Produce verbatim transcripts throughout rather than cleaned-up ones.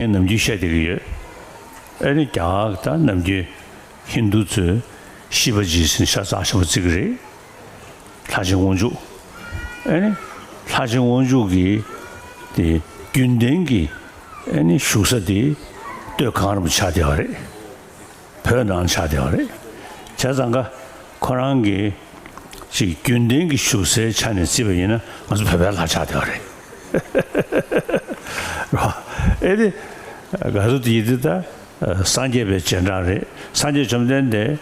ངས་ནམ་རྒྱུན་བཤད་བསྡད་ཀྱི་ཡོད། ཨེ་ནི་རྒྱ་གར་དང་ནམ་རྒྱུན་ཧིན་རྡུ་ཚོས་ཤི་བ་ཇི་ཟེར་ནས་ཤ་ཚ་ཞིམ་པོ་བརྩི་གི་རེད། ལྷ་ཆེན་དབང་ཕྱུག་ཨེ་ནི་ལྷ་ཆེན་དབང་ཕྱུག་གི་དེ་རྒྱུན་ལྡན་གྱི་ཨེ་ནི་བཞུགས་ས་དེ་སྟོད་གངས་རིན་པོ་ཆེ་ཆགས་བསྡད་པ་རེད། བོད་ནང་ཆགས་བསྡད་པ་རེད། བྱས་ཙང་ཀ་ཁོ་རང་གི་ཅིག་རྒྱུན་ལྡན་གྱི་བཞུགས་སའི་ཆ་ནས་བརྩིས་པ་ཡིན་ན་ང་ཚོ་བོད་པའི་ལྷ་ཆགས་བསྡད་པ་རེད། རོ། ཨེ་ནི་ག་ཚོད་དེ་ཡིན་དུས་ད་སངས་རྒྱས་པའི་རྗེས་འབྲང་རེད། སངས་རྒྱས་བཅོམ་ལྡན་འདས་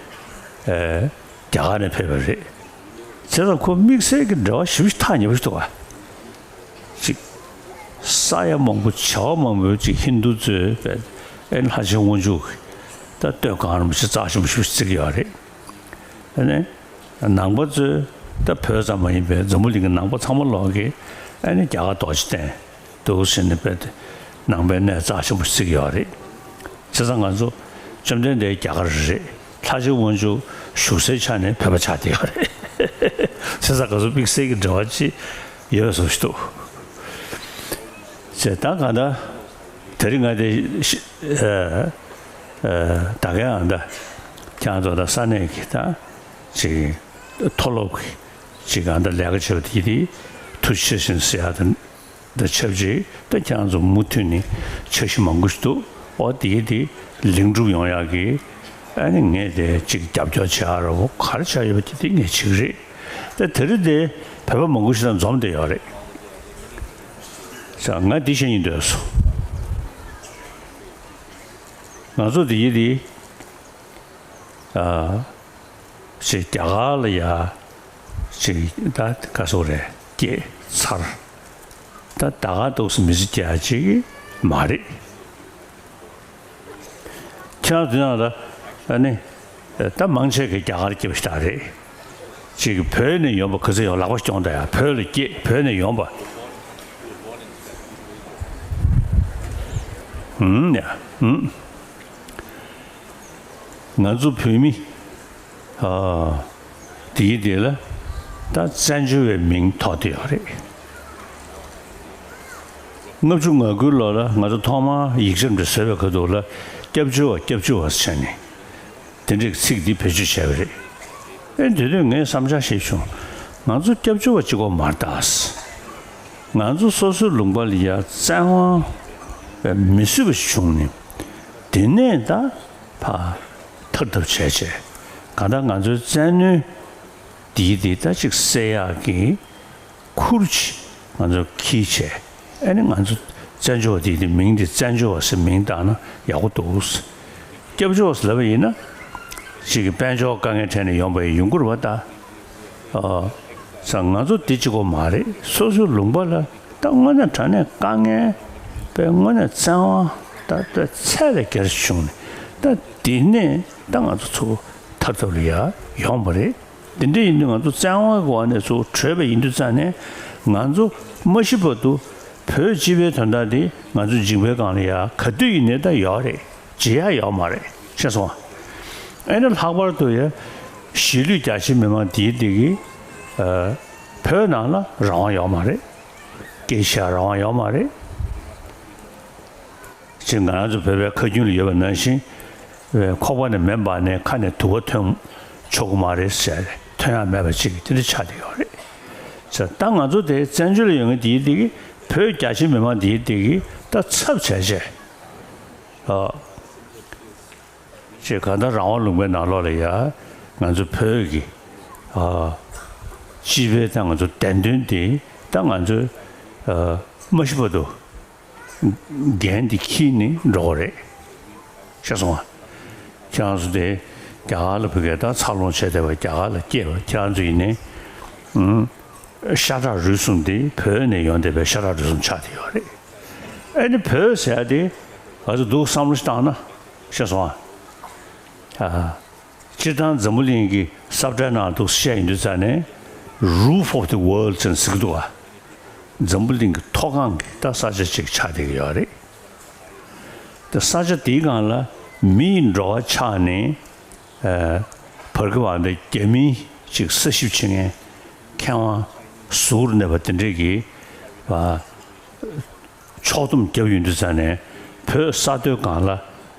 རྒྱ་གར་ནས་ཕེབས་པ་རེད། བྱས་ཙང་ཁོ་དམིགས་བསལ་གྱི་འབྲེལ་བ་ཞེ་པོ་ཐག་ཉེ་པོ་ཞིག་འདུག་ག་ཅིག་ས་ཡ་མང་པོ་བྱེ་བ་མང་པོའི་ཅིག་ཧིན་རྡུ་ཚོས་ཨེ་ལྷ་ཆེན་དབང་ཕྱུག་གི་ད་སྟོད་གངས་རིན་པོ་ཆེ་རྩ་ཆེན་པོ་ཞེ་པོ་ཞིག་བརྩི་གི་ཡོད་རེད། ཨ་ནི་ནང་པ་ཚོས་ད་བོད་ཙམ་མ་ཡིན་པའི་འཛམ་བུ་གླིང་གི་ནང་པ་ཚང་མ་ལོག་གིས་ཨ་ནི་རྒྱ་གར་རྡོ་རྗེ་གདན་འདུག་ཟེར་ནས་དཔེ་དེ་ནང་པའི་གནས་རྩ་ཆེན་པོ་ཞིག་བརྩི་གི་ཡོད་རེད། བྱས་ཙང་ང་ཚོ་བཅོམ་ལྡན་འདས་རྒྱ་གར་རེད། ལྷ་ཆེན་དབང་ཕྱུག་བཞུགས་སའི་ཆ་ནས་བོད་པ་ཆགས་བསྡད་ཡོད་རེད། བྱས་ཙང་ང་ཚོ་དམིགས་བསལ་གྱི་འབྲེལ་བ་ཅིག་ཡོད་བཟོ་ཞིག་འདུག་བྱས་ད་གང་ལྟར་དེ་རིང་ང་དེ་ཤི་ཨ་ཨ་ད་གའི་ཨ་ད་ཁྱེད་རང་ཚོ་ད་ས་གནས་ཀྱི་ད་ཅིག་མཐོ་སློབ་ཀྱི་ཅིག་ཨ་ད་ལས་ཀ་བྱེད་པ་དེ་དེ་ཐུགས་རྗེ་ཆེ་ཟེར་ཟེར་ཡ་ད། དང་ཆབས་ཅིག་ད་ཁྱེད་རང་ཚོ་མུ་མཐུད་ནས་འཆར་གཞི་མང་པོ་ཞིག་འདུག་ཨོ་དེ་དེ་ལེགས་འགྲུབ་ཡོང་ཡག་གི་ཨ་ནི་ངས་དེ་ཅིག་རྒྱབ་སྐྱོར་བྱེད་ཡག་ར་བོ་ག་རེ་བྱ་ཡོད་པ་དེ་དེ་ངས་བྱེད་ཀྱི་རེད། ད་དེ་རིང་དེ་བོད་པ་མང་པོ་ཞིག་དང་འཛོམས་བསྡད་ཡོད་རེད། ས་ང་འདི་བཤད་སྙིང་འདོད་སོང་། ང་ཚོ་དེ་ཡི་དེ་ཨ། ཅིག་རྒྱ་གར་ལ་ཡ་ཅིག་ད་ག་སོག་རེད་སྐྱེས་ཚར། ད་ད་ག་འདུག་སེ་མི་ཚེ་སྐྱེལ་ཡ་ཅིག་མ་རེད། ཁྱེད་རང་དེ་ནང་ལ་ཨ་ནི་ད་མང་ཆེ་གི་རྒྱ་གར་སྐྱེས་པ་ཞིག་རེད། ཅིག་བོད་ནས་ཡོང་པ་ག་ཚོད་ཡོང་ལག་པ་སྐྱོང་ད་ཡ་བོད་ལ་སྐྱེས་བོད་ནས་ཡོང་པ། ཧུམ་ཡ་ཧུམ། ང་ཚོ་བོད་མི་ཨ་དེའི་དེ་ལ་ད་བཙན་བྱོལ་བའི་མིང་ཐོགས་བསྡད་ཡོད་རེད། ལྔ་བཅུ་ང་དགུའི་ལོ་ལ་ང་ཚོ་ཐོག་མར་ཡིག་ཆ་འདི་བཟོས་པའི་ཁ་ཐུག་ལ་སྐྱབས་བཅོལ་བ་སྐྱབས་བཅོལ་བ་ཟེར་ནས་དེ་འདྲའི་ཚིག་འདི་བེད་སྤྱོད་བྱས་པ་རེད། ཨེ་དེ་དུས་ངས་བསམ་འཆར་ཞིག་བྱུང་། ང་ཚོ་སྐྱབས་བཅོལ་བ་གཅིག་པོ་མ་རེད་ད། ང་ཚོ་སོ་སོའི་ལུང་པ་ལ་ཡ་བཙན་དབང་མི་བཟོད་པ་ཞིག་བྱུང་ནས་དེ་ནས་ད། ཕར་ཐར་ཐབས་བྱས་བྱས་གང་ལྟར་ང་ཚོའི་བཙན་གནོན་འདིའི་འདི་ད་ཅིག་སེལ་ཡག་གི་ཁུར་ཅིག་ང་ཚོ་འཁྱེར་བྱས་ཨ་ནི་ང་ཚོ་བཙན་བྱོལ་བ་འདིའི་འདི་མིང་འདི་བཙན་བྱོལ་བ་ཟེར་མིང་བཏགས་ན་ཡག་པོ་འདུག་སྐྱབས་བཅོལ་བ་ཟེར་ལབ་པ་ཡིན་ན་ཅིག་གི་དཔལ་འབྱོར་དཀའ་ངལ་འཕྲད་ནས་ཡོང་པ་ཡིན་ཡོང་གི་རེད་པ་ད། ཨ། ས་ང་ཚོ་འདི་གཅིག་པོ་མ་རེད། སོ་སོའི་ལུང་པ་ལ་ད་དངོས་གནས་དྲང་གནས་དཀའ་ངལ་པའི་དངོས་གནས་བཙན་དབང་ད་ད་ཚད་ལས་བརྒལ་བྱུང་ནས་ད་འདི་ནས་ད་ང་ཚོ་ཚུར་ཐར་ཐབས་ལ་ཡ་ཡོང་བ་རེད། འདི་འདྲ་ཡིན་དུས་ང་ཚོ་བཙན་དབང་གི་འོག་ནས་ཚུར་བྲོས་པ་ཡིན་དུས་ཙང་ནས་ང་ཚོ་མ་ཤི་བར་དུ་བོད་སྤྱི་པའི་དོན་དག་འདི་ང་ཚོ་འཇིགས་པའི་སྒང་ལ་ཡ་ག་དུས་ཡིན་ནའི་ད་ཡོད་རེད། བརྗེད་ཡ་ཡོད་མ་རེད། ཤེས་སོང་ཨ། ཨེ་ནི་ལྷག་པར་དུ་ཡ་གཞིས་ལུས་རྒྱ་ཆེ་མི་མང་འདིའི་འདི་གི་ཨ་བོད་ནང་ལ་རང་དབང་ཡོད་མ་རེད། སྐད་ཆ་རང་དབང་ཡོད་མ་རེད། ཅིག་ང་རང་ཚོ་བོད་པའི་ཁ་རྒྱུན་ལ་ཡོད་པ་ནང་བཞིན་ཁོག་པ་ནས་མེ་འབར་ནས་ཁ་ནས་དུ་བ་ཐོན་ཆོག་གི་མ་རེད་ཟེར་ཐོན་ཡ་མེད་པ་ཅིག་དེ་འདྲ་ཆགས་བསྡད་ཡོད་རེད། ཟེར་ད་ང་ཚོ་དེ་བཙན་བྱོལ་ལ་ཡོད་མཁན་དེའི་དེ་གི་བོད་རྒྱ་ཆེ་མི་མང་དེའི་དེ་གི་ད་ཚབ་བྱས་བྱས་ཨ་ཅེས་གང་ལྟར་རང་དབང་ལུང་པའི་ནང་ལོགས་ལ་ཡ་ང་ཚོ་བོད་ཀྱི་ཨ་སྤྱི་པའི་ད་ང་ཚོ་བདེན་དོན་དེ་ད་ང་ཚོས་ཨ་མ་ཤི་བར་དུ་འགན་འདི་འཁྱེར་ནས་འགྲོ་དགོས་རེད། ཤེས་སོང་ཨ། ཁྱེད་རང་ཚོ་དེ་རྒྱ་གར་ལ་བུ་གས་ད་འཚར་ལོངས་བྱས་བསྡད་པ་རྒྱ་གར་ལ་སྐྱེས་པ་ཁྱེད་རང་ཚོ་ཡིན་ནའི་ཨུམ། ཤ་ཁྲག་རུས་གསུམ་དེ་བོད་ནས་ཡོང་བསྡད་པའི་ཤ་ཁྲག་རུས་གསུམ་ཆགས་བསྡད་ཡོད་རེད། ཨ་ནི་བོད་ཟེར་ཡ་དེ་ང་ཚོ་འདུག་བསམ་བློ་ཞིག་བཏང་ན་ཤེས་སོང་ཨ། ཨ། སྤྱིར་བཏང་འཛམ་བུ་གླིང་གི་ས་བཀྲའི་ནང་འདུག་བཤད་ཡིན་དུས་ཙང་ནས་Roof of the World་ཅེས་ཟེར་གི་འདུག་ཨ། འཛམ་བུ་གླིང་གི་མཐོ་སྒང་གི་ད་ས་ཆ་ཅིག་ཆགས་བསྡད་ཀྱི་ཡོད་རེད། ད་ས་ཆ་དེའི་སྒང་ལ་མི་ཡི་འགྲོ་བ་ཆགས་ནས་ཨ་བར་སྐབས་འདི་རྒྱ་མིའི་ཅིག་ས་ཞིབ་བྱེད་མཁན་མཁས་དབང་ཟུར་གནས་པ་དེ་འདྲས་ཀྱིས་ཨ་ཕྱོགས་བསྡོམས་བརྒྱབ་ཡོང་དུས་ཙང་ནས་ བོད་ས་མཐོའི་སྒང་ལ་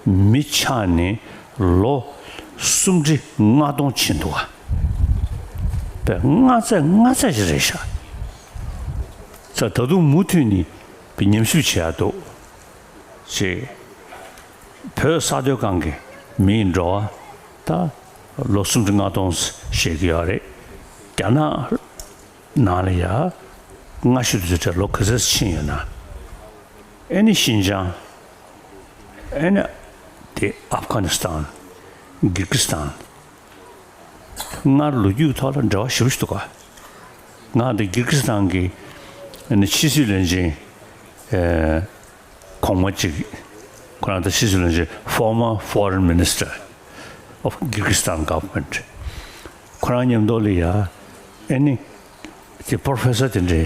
མི་ཆགས་ནས་ལོ་སུམ་ཁྲི་ལྔ་སྟོང་ཕྱིན་འདུག་ག། པས་ལྔ་ཚད་ལྔ་ཚད་ཅིག་རེད་ཤག། ས་ད་དུང་མུ་མཐུད་ནས་པའི་ཉམས་ཞིབ་བྱེད་ཡག་འདུག། ཅེས། བོད་ས་མཐོའི་སྒང་གི་མིའི་འགྲོ་བ་ད་ལོ་སུམ་ཁྲི་ལྔ་སྟོང་བཤད་ཀྱི་ཡོད་རེད། རྒྱ་ནག་ནང་ལ་ཡ་སྔ་ཕྱི་དུ་ཚོད་ལོ་ག་ཚོད་ཕྱིན་ཡོད་ན། ཨེ་ནི་ཤིན་ཅང་། ཨེ་ནི་དེ་ཨབ་གྷ་ནི་སི་ཐན། གིར་གི་སི་ཐན། སྔར་ལོ་རྒྱུས་ཐོག་ལ་འབྲེལ་བ་ཞེ་པོ་ཞིག་འདུག་ག། ང་འདི་གིར་གི་སི་ཐན་གྱི་ཕྱི་སྲིད་བློན་ཆེན་ཨེ་གོང་མ་གཅིག། ཁོ་རང་ད་ཕྱི་སྲིད་བློན་ཆེན། Former Foreign Minister of Kyrgyzstan Government. ཁོ་རང་མཉམ་དུ་ལ་ཡ་ཨེ་ནི་དེ་པོ་རོ་ཕེ་སར་དེ་འདྲའི་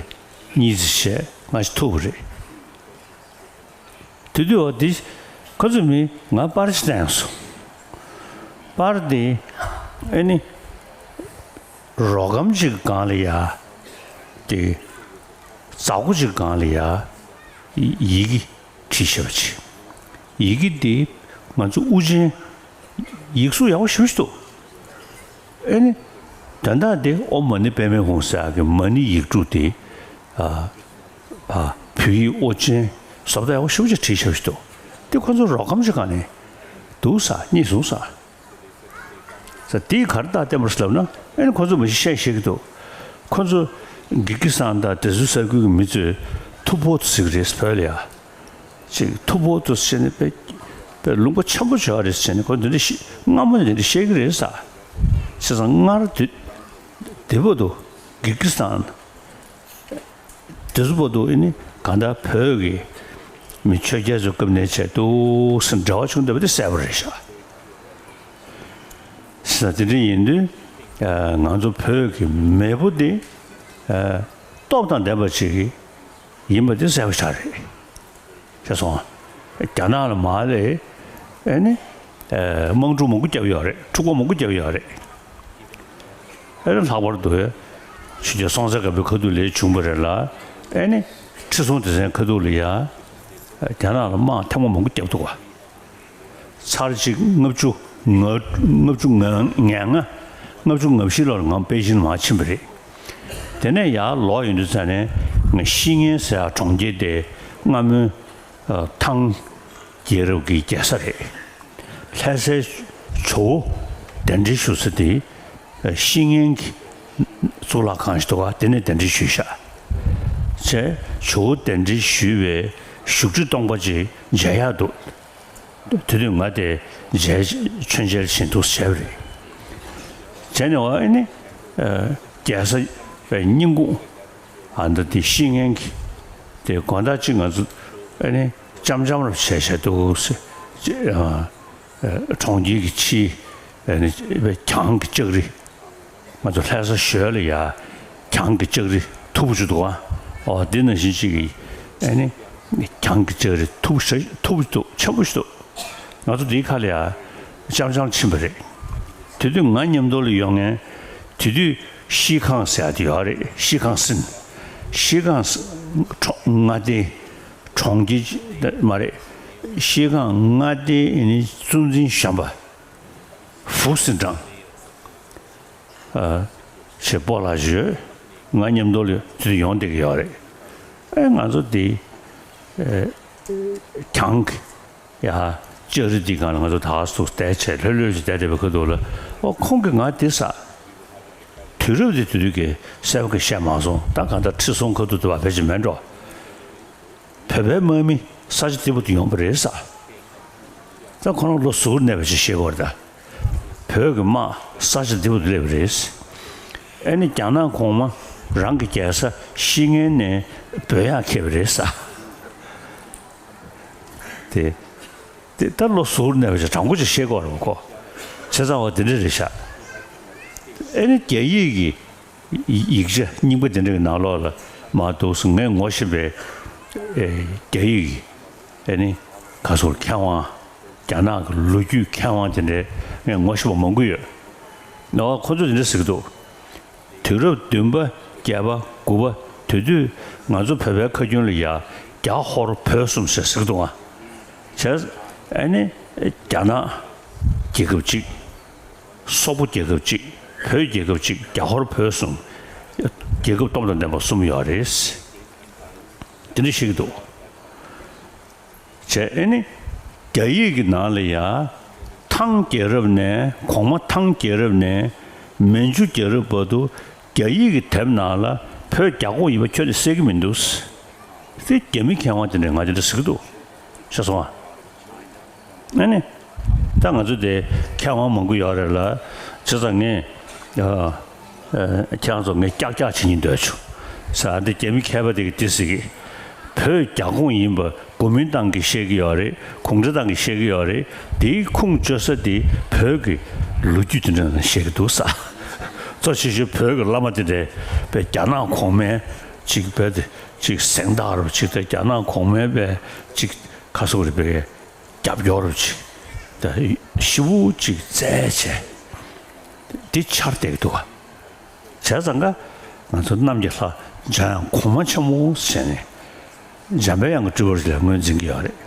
གཉིས་ཙམ་བྱས་ང་ཞིག་ཐུག་པ་རེད། དེ་དུས་འོ་དེ་ཁོ་ཚོ་མི་ང་པར་ཅིག་བསྟན་སོང་། པར་དེ་ཨེ་ནི་རོ་སྒམ་ཅིག་སྒང་ལ་ཡ་དེ་ཛ་གོ་ཅིག་སྒང་ལ་ཡ་ཡི་གེ་བྲིས་བཞག་པ་ཅིག། ཡི་གེ་དེ་ང་ཚོ་དབུ་ཅན་ཡིག་གཟུགས་ཡག་པོ་ཞེ་པོ་ཞིག་འདུག། ཨེ་ནི་དོན་དག་དེ་ཨོཾ་མ་ཎི་པདྨེ་ཧཱུྃ་ཟེར་ཡག་གི་མ་ཎི་ཡིག་འབྲུ་དེ་ཨ་ཨ་བོད་ཡིག་དབུ་ཅན་བཟོ་ལྟ་ཡག་པོ་ཞེ་པོ་ཅིག་བྲིས་བཞག་པ་ཞིག་འདུག། དེ་ཁོ་ཚོ་རོ་སྒམ་ཅིག་སྒང་ནས་འདུག་ས་རྙེད་སོང་ས། ས་དེས་ག་རེ་རྟགས་བསྟན་པ་རེད་ལབ་ན། ཨེ་ནི་ཁོ་ཚོ་མི་ཤེས་ཤེས་ཀྱི་འདུག། ཁོ་ཚོ་གིར་གི་སི་ཐན་དང་དེ་ཚོའི་ས་ཁུལ་གྱི་མི་ཚོས་ཐུ་བྷོ་ཏུ་ཟེར་གྱི་རེད། བོད་ལ་ཡ་ཅིག་ཐུ་བྷོ་ཏུ་ཟེར་ནས་དཔེ་དཔེ་ལུང་པ་ཆེན་པོ་བྱས་རེད་ཟེར་ནས་ཁོ་འདི་འདྲ་ཤི་སྔ་མོ་ནས་འདི་འདྲ་བཤད་ཀྱི་རེད་ས། བྱས་ཙང་སྔར་དུས་དེ་བར་དུ་གིར་གི་སི་ཐན་དེ་ཚོ་བར་དུ་ཨེ་ནི་གང་ལྟར་བོད་ཀྱི་མི་ཆོས་རྒྱལ་ཚོའི་སྐབས་ནས་བྱས་འདུག་ཟེར་འབྲེལ་བ་བྱུང་བསྡད་པ་དེ་གསལ་པོ་རེད་ཤག། ས་དེ་འདྲ་ཡིན་དུས་ཨ་ང་ཚོ་བོད་ཀྱི་མེས་པོ་དེ་ཨ་སྟོབས་དང་ལྡན་པ་ཅིག་ཡིན་པ་དེ་གསལ་པོ་ཆགས་རེད། ཤེས་སོང་། རྒྱ་ནག་ལ་མར་ལས་ཨེ་ནི་ཨ་དམག་འཁྲུག་མང་པོ་བརྒྱབ་ཡོད་རེད། འཁྲུག་པ་མང་པོ་བརྒྱབ་ཡོད་རེད། ཨེ་ནི་ལྷག་པར་དུ་ཆོས་རྒྱལ་སྲོང་བཙན་སྒམ་པོའི་ཁ་ཐུག་ལ་བྱུང་བ་རེད་ལ། ཨེ་ནི་ཁྲི་སྲོང་ལྡེ་བཙན་ཁ་ཐུག་ལ་ཡ་རྒྱ་ནག་ལ་དམག་ཐེངས་མ་མང་པོ་བརྒྱབ་འདུག་ག། ཚར་གཅིག་ལྔ་བཅུ་ང་ལྔ་བཅུ་ང་ལྔ་ལྔ་བཅུ་ང་བཞི་ལོར་ང་པེ་ཅིན་མར་ཕྱིན་པ་རེད། དེ་ནས་ཡར་ལོག་ཡོང་དུས་ཙ་ནས་ང་ཤི་ངན་ཟེར་ཡག་གྲོང་ཁྱེར་དེ་སྔ་མོའི་ཨ་ཐང་རྒྱལ་རབས་ཀྱི་རྒྱལ་ས་རེད། ལྷ་སའི་ཇོ་བོ་གདན་འདྲེན་ཞུ་ས་དེ་ཨ་ཤི་ངན་གྱི་གཙུག་ལག་ཁང་ཞིག་འདུག་ག། དེ་ནས་གདན་འདྲེན་ཞུས་ཤག། བྱས་ཇོ་བོ་གདན་འདྲེན་ཞུས་པའི་བཞུགས་ཁྲི་སྟོང་པ་ཅིག་མཇལ་ཡག་འདུག། དེ་དུས་ང་དེ་མཇལ་མཆོད་མཇལ་བྱེད་འདུག་བྱས་པ་རེད། བྱས་ནས་འོ་ཨེ་ནི་ཨ་རྒྱལ་ས་པའི་སྙིང་ཁུང་ཨ་འདི་དེ་ཤི་ངན་གྱི་དེ་དགོང་དག་ཅིག་ང་ཚོ་ཨེ་ནི་འཆམ་འཆམ་རུ་བྱས་བྱས་འདུག་ཟེར། ཨ་ཨ་གྲོང་ཁྱེར་གྱི་ཕྱི་ཨེ་ནི་པའི་གྱང་གི་ལྕགས་རི། ང་ཚོ་ལྷ་ས་ཞོལ་ལ་ཡ་གྱང་གི་ལྕགས་རི་མཐུག་པོ་ཅིག་འདུག་ཨ། འོ་འདི་ནང་བཞིན་ཅིག་གི་ཨེ་ནི་གྱང་གི་ལྕགས་རི་མཐུག་པོ་ཞེ་མཐུག་པོ་ཞིག་འདུག། ཆེན་པོ་ཞིག་འདུག། ང་ཚོ་འདིའི་ཁ་ལ་ཡ་འཆམ་འཆམ་ཕྱིན་པ་རེད། དེ་དུས་ང་མཉམ་དུ་ལ་ཡོང་མཁན་དེ་དུས་ཤིས་ཁང་ཟེར་ཡ་དེ་ཡོད་རེད། ཤིས་ཁང་སིན། ཤིས་ཁང་སིན་གྲོང་མངའ་སྡེ་གྲོང་ཁྱེར་མ་རེད། ཤིས་ཁང་མངའ་སྡེ་ཨེ་ནི་གཙོ་འཛིན་གཞོན་པ་ཧྥུ་སིན་ཀྲང་། ཨ་ཞེས་སྤོ་ལགས་ཞུས། ང་མཉམ་དུ་ལ་དེ་དུས་ཡོང་བསྡད་ཀྱི་ཡོད་རེད། ཨེ་ང་ཚོ་དེ་ཨེ་གྱང་གི་ཡ་ལྕགས་རི་འདི་སྒང་ལ་ང་ཚོ་ད་ག་སུ་བསྡད་བྱས་ལྷོད་ལྷོད་ཅིག་བསྡད་བསྡད་པའི་ཁ་ཐུག་ལ། ཨོ་ཁོང་གིས་ང་དེ་ས་དུས་རབས་དེ་དུས་དུས་ཀྱི་གསལ་པོ་གི་བཤད་མ་སོང་། ད་གང་ལྟར་ཁྲི་སྲོང་ཁ་ཐུག་དུ་བ་ཕལ་ཆེར་མེད་འགྲོ། བོད་པའི་དམག་མི་ས་ཆ་འདི་བར་དུ་ཡོང་པ་རེད་ས། ད་ཁོ་རང་ལོ་ཟུར་གནས་པ་ཞིག་ཤེས་དགོས་རེད་ད། བོད་ཀྱི་དམག་ས་ཆ་འདི་བར་དུ་སླེབས་པ་རེད། ཨེ་ནི་རྒྱ་ནག་གོང་མ་རང་གི་རྒྱལ་ས་ཤི་ངན་ནས་འབོད་ཡག་ཁེལ་བ་རེད་ས། དེ་དེ་ད་ལོ་ཟུར་གནས་པ་ཞིག་དྲང་པོ་ཅིག་ཤེས་དགོས་རེད་ཁོ། བྱས་ཙང་བ་དེ་འདྲ་རེད་ཤག། ཨེ་ནི་རྒྱ་ཡིག་གི་ཡིག་ཆ་རྙིང་པ་དེ་འདྲ་གི་ནང་ལོགས་ལ་མར་འདུག་སེ་ངས་ངོ་ཤེས་པའི་ཨེ་རྒྱ་ཡིག་གི་ཨེ་ནི་ག་ཚོད་མཁས་དབང་། རྒྱ་ནག་གི་ལོ་རྒྱུས་མཁས་དབང་དེ་འདྲའི་ངས་ངོ་ཤེས་པ་མང་པོ་ཡོད། ཨོ་ཁོ་ཚོས་དེ་འདྲ་ཟེར་གྱི་འདུག། དུས་རབས་བདུན་པ་བརྒྱད་པ་དགུ་པ་དེ་དུས་ང་ཚོ་བོད་པའི་ཁ་རྒྱུན་ལ་ཡ་རྒྱ་ཧོར་བོད་གསུམ་ཟེར་ཟེར་གྱི་འདུག་ཨ། བྱས། ཨ་ནི་རྒྱ་ནག་རྒྱལ་ཁབ་གཅིག་སོག་པོ་རྒྱལ་ཁབ་གཅིག་བོད་རྒྱལ་ཁབ་གཅིག་རྒྱ་ཧོར་བོད་གསུམ། རྒྱལ་ཁབ་སྟོབས་དང་ལྡན་པ་གསུམ་ཡོད་རེད། དེ་འདྲ་བཤད་ཀྱི་འདུག་བྱས། ཨ་ནི་རྒྱ་ཡིག་གི་ནང་ལ་ཡ། ཐང་རྒྱལ་རབས་ནས། གོང་མ་ཐང་རྒྱལ་རབས་ནས་མན་ཇུ་རྒྱལ་རབས་བར་དུ་རྒྱ་ཡིག་གི་དེབ་ནང་ལ་བོད་རྒྱ་ཁོངས་ཡིན་པ་ཁྱོན་ནས་གསལ་གྱི་མི་འདུག་དེ་རྒྱ་མི་མཁས་དབང་དེ་འདྲས་ང་དེ་འདྲ་ཟེར་གྱི་འདུག་ཤེས་སོང་ཨ། ཨ་ནི། ད་ང་ཚོ་དེ་མཁས་དབང་མང་པོ་ཡོད་རེད་ལ། བྱས་ཙང་ངས། ཨ། ཨ། ཁྱེད་རང་ཚོ་ངས་ཀྱག་ཀྱག་བྱེད་སྙིང་འདོད་བྱུང་། ས་འདི་རྒྱ་མི་མཁས་པ་དེ་གིས་འདི་ཟེར་གི། བོད་རྒྱ་ཁོངས་ཡིན་པ་གོ་མིན་ཏང་གིས་བཤད་ཀྱི་ཡོད་རེད། གུང་ཁྲན་ཏང་གིས་བཤད་ཀྱི་ཡོད་རེད། དེའི་ཁུངས་བཅོལ་ས་དེ་བོད་ཀྱི་ལོ་རྒྱུས་དེ་འདྲ་ནང་བཤད་ཀྱི་འདུག་ས། གཙོ་ཆེ་ཤོས་བོད་ཀྱི་བླ་མ་དེ་འདྲས་པས་རྒྱ་ནག་གོང་མའི་ཅིག་བོད་དེ་ཅིག་གཟེངས་རྟགས་རུ་ཅིག་དང་། རྒྱ་ནག་གོང་མའི་པས་ཅིག་ག་སོག་རེད་པས། རྒྱབ་སྐྱོར་ཅིག་དང་ཞེ་པོ་ཅིག་བཙལ་བྱས། འདི་འཆར་བསྡད་ཀྱི་འདུག་ག་བྱས་ཙང་ཀ་ང་ཚོ་གནམ་གྱི་ལྷ་འཇམ་དབྱངས་གོང་མ་ཆེན་མོ་ཟེར་ནས། འཇམ་པའི་དབྱངས་ཀྱི་སྤྲུལ་པ་ཞིག་ལ་ངོས་འཛིན་གྱི་ཡོད་རེད།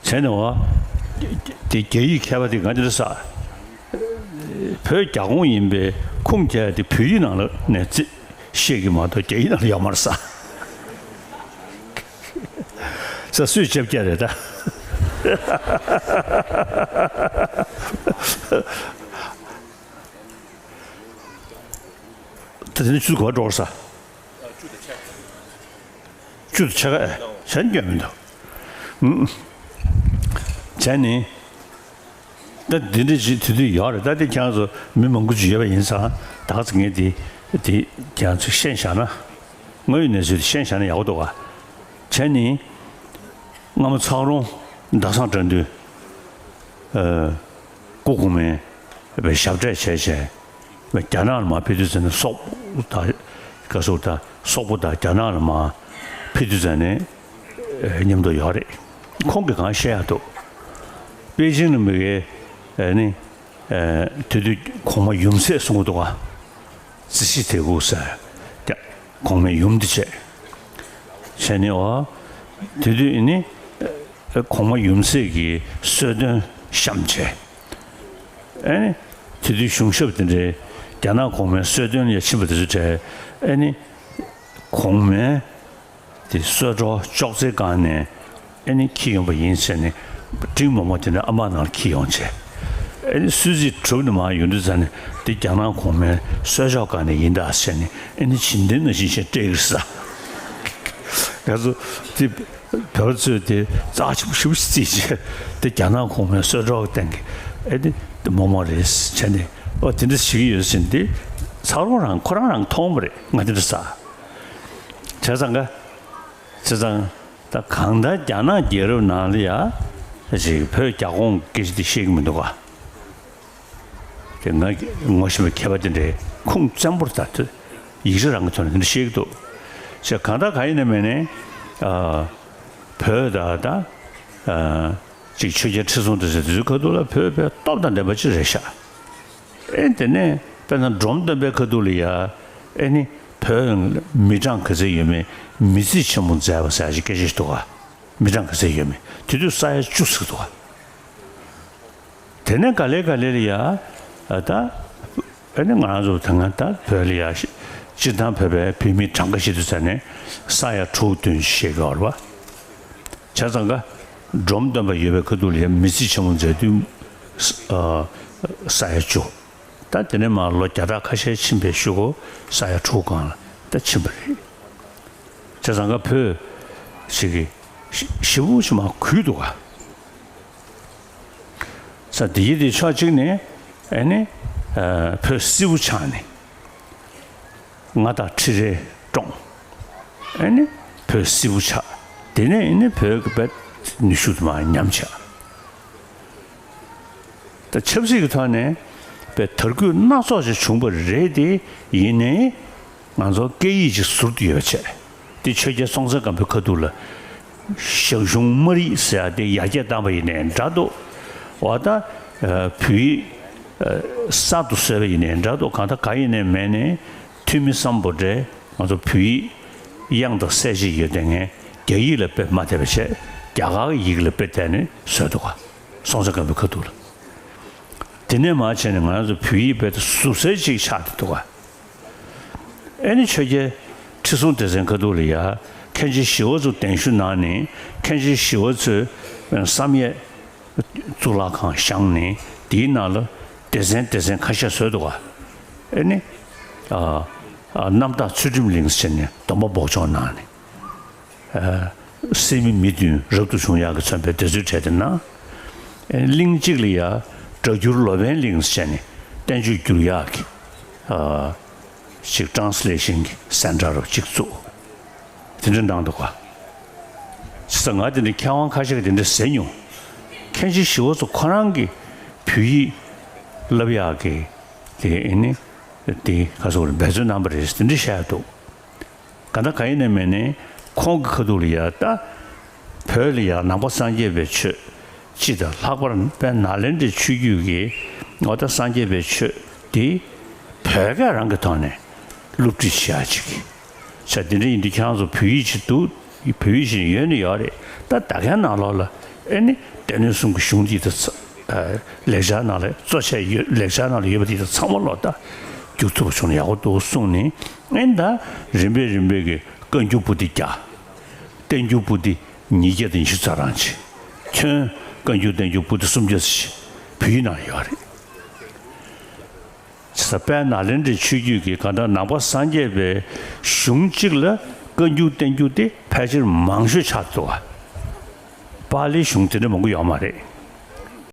བྱས་ནས་བ། དེ་རྒྱ་ཡིག་མཁས་པ་དེ་ང་འདི་འདྲ་ས། བོད་རྒྱ་ཁོངས་ཡིན་པའི་ཁུངས་བཅད་དེ་བོད་ཡིག་ནང་ལ་ནས་བརྩི། བཤད་ཀྱི་མ་གཏོགས་རྒྱ་ཡིག་ནང་ལ་ཡོད་མ་རེད་ས། ས་སུས་ཆབ་རྒྱ་རེད་ད། ད་དེ་ནི་ཆུ་གོ་འགྲོ་ས། བཅུ་དང་ཕྱེད་ཀ་ཨེ། བྱས་ནས་སྐྱོན་མི་འདུག་ཨུམ། བྱས་ནས། ད་འདི་འདྲ་ཅིག་དེ་དུས་ཡོད་རེད། ད་དེ་ཁྱེད་རང་ཚོ་མི་མང་པོ་ཅིག་ཡོད་པ་ཡིན་ཙང་། ད་ག་ཚོད་ངས་དེ་དེ་ཁྱེད་རང་ཚོས་ཤེས་བཞག་ན། དངོས་ཡོད་གནས་ཚུལ་དེ་ཤེས་བཞག་ན་ཡག་པོ་འདུག་ག་བྱས་ནས། སྔ་མོ་ཚ་རོང་ཟླ་བཟང་དགྲ་འདུལ། ཨ། སྐུ་གོང་མའི་ཞབས་གྲས་བྱས་བྱས། རྒྱ་ནག་ལ་མར་ཕེབས་དུས་ཙམ་ནས་སོག་པོ་དང་། ག་སོག་དང་། སོག་པོ་དང་རྒྱ་ནག་ལ་མར་ཕེབས་དུས་ཙམ་ནས། ཨེ། མཉམ་དུ་ཡོད་རེད། ཁོང་གིས་གང་བཤད་ཡག་འདུག་པེ་ཅིང་ལ་མི་དགེ། ཨེ་ནི། ཨེ། དེ་དུས་གོང་མ་ཡུམ་སྲས་གསུང་གི་འདུག་ག་རྩིས་གཞི་དེ་གུ་ཟེར། ཀྱ། གོང་མའི་ཡུམ་དེ་བྱས། བྱས་ནས་འོ། དེ་དུས་ཨེ་ནི། གོང་མ་ཡུམ་སྲས་ཀྱི་གསོལ་སྟོན་བཤམས་བྱས། ཨེ་ནི། དེ་དུས་གཞུང་ཞབས་དེ་འདྲའི་རྒྱ་ནག་གོང་མའི་གསོལ་སྟོན་ལ་ཕྱིན་པ་དེ་ཚོ་གྲས། ཨེ་ནི། གོང་མའི་དེ་གསོལ་ཇ་ཅོག་ཙེའི་སྒང་ནས་ཨེ་ནི་འཁྱེར་ཡོང་པ་ཡིན་ཟེར་ནས། འབྲིང་མོག་མོག་དེ་འདྲ་ཨ་མ་ནང་ལ་འཁྱེར་ཡོང་བྱས། ཨེ་ནི་སུད་སི་གྲུབ་ནས་མར་ཡོང་དུས་ཙམ་ནས། འདི་རྒྱ་ནག་གོང་མའི་གསོལ་ཇ་སྒང་ནས་ཡིན་ད་ཟེར་ནས། ཨེ་ནི་བྱིན་ལྡན་ནང་བཞིན་བྱས་སྤྲད་ཀྱི་རེད་ས། ང་ཚོ་དེ་བོད་པ་ཚོས་དེ་རྩ་ཆེན་པོ་ཞེ་པོ་ཅིག་བརྩིས་བྱས། དེ་རྒྱ་ནག་གོང་མའི་གསོལ་ཇ་གི་སྟེང་གི་ཨེ་དེ་དེ་མོག་མོག་རེད་བྱས་ནས། ཨོ། དེ་འདྲ་བྱེད་ཀྱི་ཡོད་ཟེར་ནས། དེ་ཚ་རོང་རང་ཁོ་རང་རང་མཐོང་བ་རེད། ང་དེ་འདྲ་ས། བྱས་ཙང་ཀ་བྱས་ཙང་། ད་གང་ལྟར་རྒྱ་ནག་རྒྱལ་རབས་ནང་ལ་ཡ། ཅིག་བོད་རྒྱ་ཁོངས་སྐད་ཆ་དེ་བཤད་ཀྱི་མི་འདུག་ག་དེ་ང་ངོ་ཤེས་པའི་མཁས་པ་དེ་འདྲའི་ཁུངས་བཙན་པོར་ད་དེ་ཡིག་ཆ་རང་གི་ཐོག་ནས་དེ་འདྲ་བཤད་ཀྱི་འདུག་བྱས། གང་ལྟར་གང་ཡིན་ནའི་མིན་ནའི། ཨ། བོད་ད་ད། ཨ། ཅིག་ཆོས་རྒྱལ་ཁྲི་སྲོང་ལྡེ་བཙན་དེ་ཚོའི་ཁ་ཐུག་ལ་བོད་དཔེ་སྟོབས་དང་ལྡན་པ་ཅིག་རེད་ཤག་ཨེ། དེ་ནས་དཔེར་ན་འབྲོམ་སྟོན་པའི་ཁ་ཐུག་ལ་ཡ། ཨེ་ནི་བོད་མི་གྲངས་ག་ཚད་ཡོད་མེད། མི་རྩིས་ཆེན་མོ་མཛད་པ་ཟེར་ཡག་ཅིག་སྐད་ཆ་ཞིག་འདུག་ག་མི་གྲངས་ག་ཚད་ཡོད་མེད་དེ་དུས་ས་ཡ་བཅུ་ཟེར་འདུག་ག་དེ་ནས་ག་ལེ་ག་ལེ་ལ་ཡ། ཨ། ད། ཨེ་ནི་ང་རང་ཚོ་ད་སྔ་ད་བོད་ལ་ཡ། སྤྱིར་བཏང་བོད་པའི་བོད་མི་གྲངས་ཀ་བཤད་དུས་ཙམ་ནས་ས་ཡ་དྲུག་བདུན་ཞིག་བཤད་ཀྱི་ཡོད་རེད་པ། བྱས་ཙང་ཀ་འབྲོམ་སྟོན་པ་ཡོད་པའི་ཁ་ཐུག་ལ་ཡ་མི་རྩིས་ཆེན་མོ་མཛད་དུས། ཨ། ས་ཡ་བཅུ། ད་དེ་ནས་མར་ལོ་བརྒྱ་ཕྲག་ཁ་ཤས་ཕྱིན་པའི་གཞུག་གུ་ས་ཡ་དྲུག་སྒང་ལ་ད་ཕྱིན་པ་རེད། བྱས་ཙང་ཀ་བོད་ཞིག་གི་ཞེ་པོ་ཅིག་མར་གུད་འདུག་ག་ས། དེ་ཡི་དེ་ཕྱོགས་གཅིག་ནས་ཨེ་ནི། ཨ། བོད་སིལ་བུ་ཆགས་ནས། མངའ་བདག་ཁྲི་རལ་བཀྲོངས། ཨེ་ནི་བོད་སིལ་བུ་ཆགས། དེ་ནས་ཨེ་ནི་བོད་ཀྱི་དཔེ་ནུས་ཤུགས་དུ་མར་ཉམས་ཆག་ད་ཆབ་སྲིད་ཀྱི་ཐོག་ནས་དཔེ་དར་རྒུད་སྣ་ཚོགས་ཤིག་བྱུང་བ་རེད་དེ། ཡིན་ནའི་ང་ཚོ་སྐད་ཡིག་ཅིག་ཟུར་དུ་ཡོད་པ་བྱས། དེ་ཆོས་རྒྱལ་སྲོང་བཙན་སྒམ་པོའི་ཁ་ཐུག་ལ་ཞང་ཞུང་སྨར་ཡིག་ཟེར་ཡག་དེ་ཡར་རྒྱས་བཏང་བ་ཡིན་ནའི་འདྲ་འདུག་འོ། ད་བོད་ཡིག་གསར་དུ་བཟོས་པ་ཡིན་ནའི་འདྲ་འདུག་གང་ལྟར་གང་ཡིན་ནའི་མིན་ནའི་ཐོན་མི་སམ་བྷོ་ཊས་ང་ཚོ་བོད་ཡིག་དབྱངས་དང་གསལ་བྱེད་ཡོད་དེ། ངས་རྒྱ་ཡིག་ལ་དཔེ་མ་དད་པ་བྱས། རྒྱ་གར་གྱི་ཡིག་ལ་དཔེ་བལྟས་ནས་བཟོས་འདུག་ག་སྲོང་བཙན་སྒམ་པོའི་ཁ་ཐུག་ལ། དེ་ནས་མར་བྱས་ནས་ང་རང་ཚོ་བོད་ཡིག་དཔེ་དེ་ཟུར་གསལ་ཅིག་ཆགས་བསྡད་འདུག་ག་ཨེ་ནི་ཆོས་རྒྱལ་ཁྲི་སྲོང་ལྡེ་བཙན་ཁ་ཐུག་ལ་ཡ་མཁན་ཆེན་ཞི་བ་ཚོ་གདན་ཞུ་གནང་ནས་མཁན་ཆེན་ཞི་བ་ཚོས་བསམ་ཡས་གཙུག་ལག་ཁང་བཞེངས་ནས་དེའི་ནང་ལ་སྡེ་ཚན་སྡེ་ཚན་ཁ་ཤས་བཟོས་འདུག་ག་ཨེ་ནི་ཨ་ཨ་རྣམ་དག་ཚུལ་ཁྲིམས་གླིང་ཟེར་ནས་སྡོམ་པ་འབོགས་ཆོག་གནང་ནས། ཨ་སད་མི་མི་བདུན་རབ་ཏུ་བྱུང་ཡག་གི་མཚོན་པའི་དེ་ཚོའི་གྲས་དེ་ན། ཨེ་གླིང་གཅིག་ལ་ཡ་སྒྲ་བསྒྱུར་ལོ་པཎ་གླིང་ཟེར་ནས་བསྟན་བཅོས་བསྒྱུར་ཡག་གི་ཨ་ཅིག་ཊྲན་སི་ལེ་ཤན་གྱི་སེན་ཊར་རུ་གཅིག་བཙུགས། དེ་འདྲ་གནང་འདུག་ག་བྱས་ཙང་ང་དེ་འདྲ་མཁས་དབང་ཁ་ཤས་ཀྱིས་དེ་འདྲ་ཟེར་མྱོང་། མཁན་ཆེན་ཞི་བ་ཚོ་ཁོ་རང་གིས་བོད་ཡིག་བསླབ་ཡག་གི་དེ་ཨེ་ནི་དེ་ག་སོགས་རེད་འབད་བརྩོན་གནང་བ་རེད་དེ་འདྲ་བཤད་འདུག་ག་ད་ག་ཡིན་ན་མིན་ནི་ཁོང་གི་ཁ་ཐུག་ལ་ཡ་ད་བོད་ལ་ཡ་ནང་པ་སངས་རྒྱས་པའི་ཆོས་སྤྱི་དང་ལྷག་པར་དཔལ་ནཱ་ལེནྡྲའི་ཆོས་བརྒྱུད་ཀྱི་ངོ་ད་སངས་རྒྱས་པའི་ཆོས་འདི་བོད་སྐད་རང་གི་ཐོག་ནས་སློབ་ཁྲིད་བྱེད་ཡག་ཅིག་གི་བྱ་དེ་འདྲ་ཡིན་དུས་ཁྱེད་རང་ཚོ་བོད་ཡིག་ཅིག་འདུག་བོད་ཡིག་ཅིག་ཡོད་ནི་ཡོད་རེད་ད་ད་གའི་ནང་ལོགས་ལ་ཨེ་ནི་སྡེ་སྣོད་གསུམ་གྱི་གཞུང་འདི་ད་ཚ་ལེགས་སྦྱར་ནང་ལ་གཙོ་ཆེ་ཡོད་ལེགས་སྦྱར་ནང་ལ་ཡོད་པ་འདི་ད་ཚང་མ་ལོག་ད་རྒྱུགས་ཐུབ་པ་བྱུང་ན་ཡག་པོ་འདུག་གསུངས་ནས་ཨེ་ནི་ད་རིམ་པས་རིམ་པས་ཀྱི་བཀའ་འགྱུར་པོ་ཏི་བརྒྱ། བསྟན་འགྱུར་པོ་ཏི་ཉིས་བརྒྱ་དང་ཉི་ཤུ་རྩ་གྲངས་ཅིག་ཁྱོན་བཀའ་འགྱུར་བསྟན་འགྱུར་པོ་ཏི་སུམ་བརྒྱ་ཙམ་ཞིག་བོད་ཡིག་ནང་ཡོད་རེད། ས་དཔལ་ནཱ་ལེནྡྲའི་ཆོས་བརྒྱུད་ཀྱི་གང་ལྟར་ནང་པ་སངས་རྒྱས་པའི་གཞུང་གཅིག་ལ་བཀའ་འགྱུར་བསྟན་འགྱུར་དེ་ཕལ་ཆེར་མང་ཤོས་ཆགས་འདུག་ག་པཱ་ལིའི་གཞུང་དེ་འདྲ་མང་པོ་ཡོད་མ་རེད།